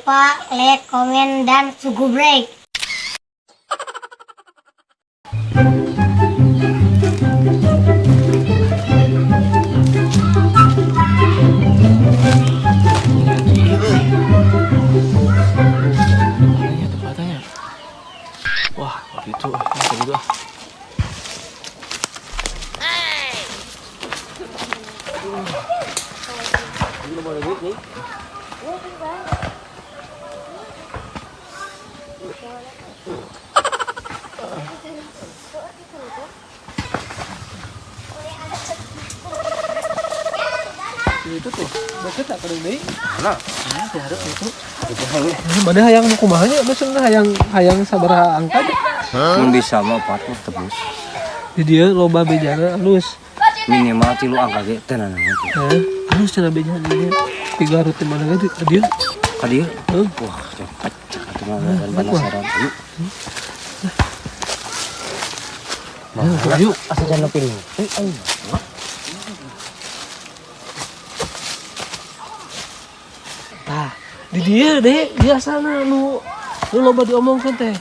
lupa like, komen, dan subscribe. Tempatnya, tempatnya. Wah, itu, itu ah. Itu tuh, deket tak kadang deui? Mana? Nah, teh hareup itu. Mana hayang nu kumaha nya? Maksudna hayang hayang sabaraha angka? Mun bisa mah opat mah tebus. Di dieu loba bejana alus. Minimal 3 angka ge teh naon teh. Heh, alus cenah bejana dieu. Di Garut di mana ge di dieu? Ka dieu? Heuh. Wah, cepet cek atuh mah kan penasaran. Yuk. Nah, yuk. Asa jangan pilih. Eh, ayo. Tah, di dieu deh biasana nu nu loba diomongkeun teh.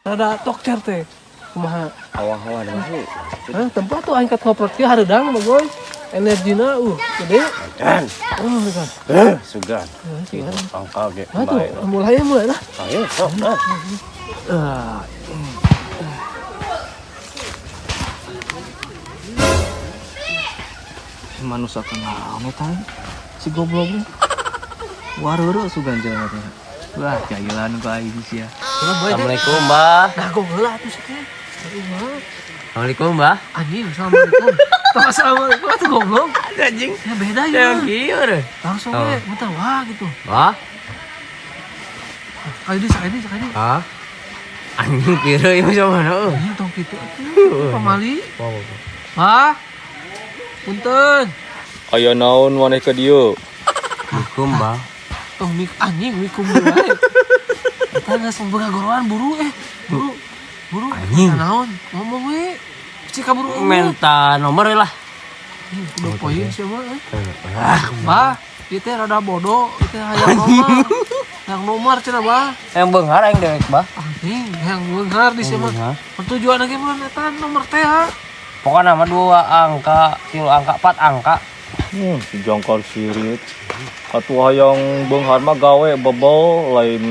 Rada tokcer teh. Kumaha? Hawa-hawa dah sih. Hah, tempat tuh angkat ngoprot kieu hareudang mah goy. Energina gede. Dan, Oh, kan. sugan. Sugan. Angka ge. Nah, tuh, mulai mulai lah. Ayo, sok. Nah. Ah, Manusia kenal eta si gobloknya. Wareureuh sugan jelema teh. Wah, jalan ku aing sia. Assalamualaikum, Mbah. Nah, gua heula atuh sih teh. Assalamualaikum, Mbah. Anjing, assalamualaikum. Tong assalamualaikum atuh goblok. Anjing. Ya beda ya. Kieu deh. Langsung we, bentar wah gitu. Wah. Ayo di sakini sakini. Hah? Anjing kieu ieu sama mana euy? Anjing tong kitu atuh. Pamali. Hah? Punten. Aya naon maneh ka dieu? Assalamualaikum, Mbah. Tong mik anjing mikum wae. Eta geus goroan buru eh. Buru. Buru. Anjing. Naon? Ngomong we. Cik kaburu. Minta nomor lah. Udah poin sih mah. Eh. Ah, Bah, ieu teh rada bodoh, ieu teh hayang nomor. Hayang nomor cenah bah. yang beunghar aing dewek, Bah. Anjing, hayang beunghar di sia mah. Beunghar. Pertujuan lagi mah eta nomor teh ha. Pokoknya nama 2 angka, 3 angka, 4 angka. Si jongkol sirit. Atuh hayang beunghar mah gawe bebel lain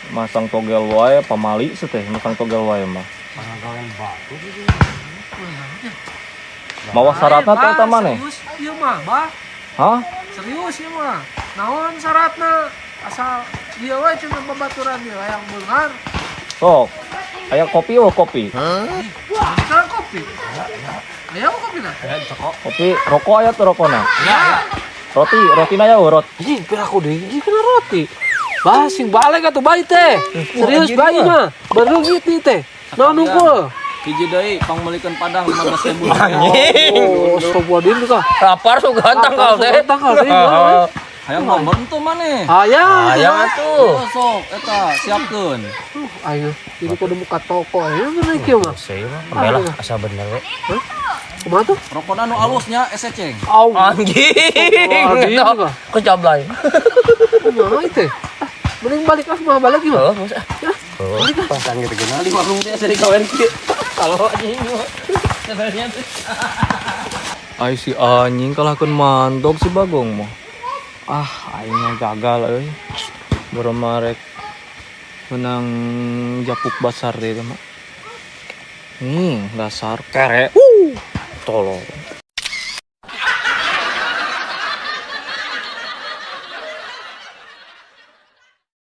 masang togel wae pamali teh masang togel wae mah. Batu gitu. Mawa syaratna teh eta maneh? Serius ieu mah, Bah. Hah? Serius ieu mah. Naon syaratna? Asal ieu we cenah babaturan ieu hayang beunghar. Sok. Aya kopi eueuh kopi? Sekarang kopi. Aya apa kopi na? Kopi rokok aya teu rokona? Ya. Roti, rotina aya eueuh roti. Anjing, pira aku deui anjing kena roti. Bah, sing balik atuh bae teh. Serius bae mah. Bereungit nih teh. Naon unggul? Hiji deui pangmeulikeun padang 15.000. Anjing. Oh, astagfirullahaladzim kah. Lapar sugan tanggal teh. Tanggal teh. Hayang nomor henteu maneh? Hayang. Hayang atuh. Sok eta siapkeun. Ayo, jadi kudu muka toko ayo bener kieu mah. Saya mah lah asa bener we. Kumaha tuh? Rokona nu alusnya eseceng. Au. Anjing. Anjing. Kecablay. Kumaha itu? Mending balik ah, mah balik gimana? Oh, masa. Oh, pasang gitu gimana di warung teh sering kawan kieu. Kalau anjing sebenarnya tuh. Ai si anjing kalahkeun mantog si Bagong mah. Ah, aingnya gagal euy. Boro marek menang japuk basar deh mah. Dasar kere. Tolong.